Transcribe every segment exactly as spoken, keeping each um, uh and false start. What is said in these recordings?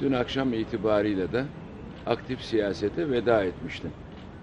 Dün akşam itibariyle de aktif siyasete veda etmiştim.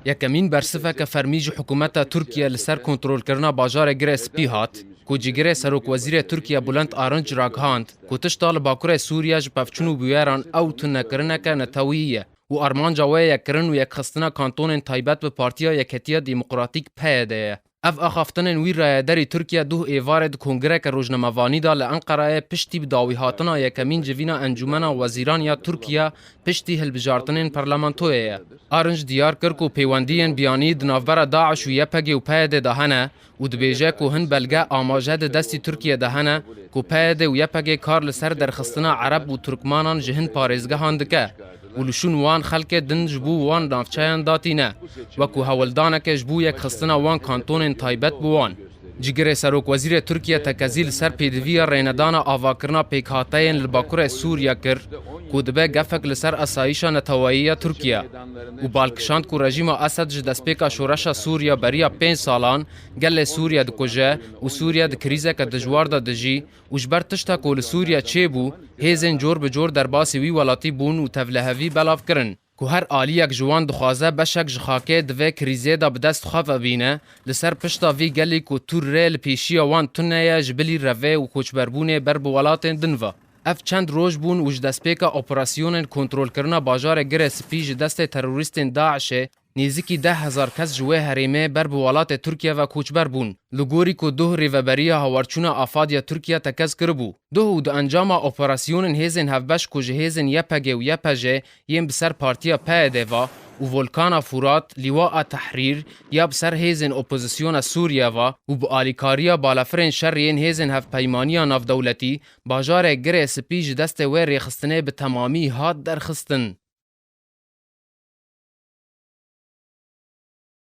Yekemîn bersiveke fermî ji hikûmeta Tirkiye li ser kontrolkirina bajarê Girê Spî hat, ku cîgirê serokwezîrê Tirkiye Bülent Arınç ragihand, ku tişta li Bakurê Sûriye ji pevçûn û bûyeran ew tunekirinek e neteweyî ye û armanca wê ye kirin û yekxistina kantonên taybet bi Partiya Yeketiya Demokratîk P Y D ye. Ev axaftinên wî rayederî Tirkiye duh êvarê di kongreke rojnamevanî de li Enqereyê piştî bi dawîhatina yekemîn civîna Encûmena Wezîran ya Tirkiye piştî hilbijartinên parlamentoyê ye. Arınç diyar kir ku pêwendiyên biyanî di navbera DAIŞ û YPG û PYD de hene û dibêje ku hin belge amaje di destî Tirkiye de hene ku PYD û YPG kar li ser derxistina Ereb û Tirkmanan ji hin parêzgehan dike û li şûn wan xelkê din ji bo wan navçeyan datîne, wekû hewldaneke ji bo yekxistina wan kantonên taybet bi wan. Cîgirê serokwezîrê Tirkiye tekezî li ser pêdiviya rênedana avakirina pêkhateyên li Bakurê Sûriye kir ku dibe gefek li ser asayîşa neteweyî ya Tirkiye û bal kişand ku rejîma Esed ji destpêka şoreşa Sûriye beriya pênc salan gelê Sûriye dikuje û Sûriye di krîzeke dijwar de dijî û ji ber tişta ku li Sûriye çêbû, hêzên cor bi cor derbasî wî welatî bûn û tevlihevî belav kirin. Ku her aliyek ji wan dixwaze beşek ji xakê di vê krîzê de bi dest xwe ve bîne, li ser pişta vî gelî ku tûr rê li pêşiya wan tune ye ji bilî revê û koçberbûnê ber bi welatên din ve. Ev çend roj bûn û ji destpêka operasyonên kontrolkirina bajarê Girê Spî ji destê terorîstên DAIŞê nêzîkî deh hezar kes ji wê herêmê ber bi welatê Tirkiye ve koçber bûn. Li gorî ku duh rêveberiya hawarçûna AFAD ya Tirkiye tekez kiribû. Duh û di encama operasyonên hêzên hevbeş ku ji hêzên YPG û YPJ yên bi ser partiya PYD ve û Volkana Furat, Lîwaa Tehrîr, ya bi ser hêzên opozisyona Sûriye ve û bi alîkariya balafirên şer yên hêzên hevpeymaniya navdewletî, bajarê Girê Spî ji destê wê rêxistinê bi temamî hat derxistin.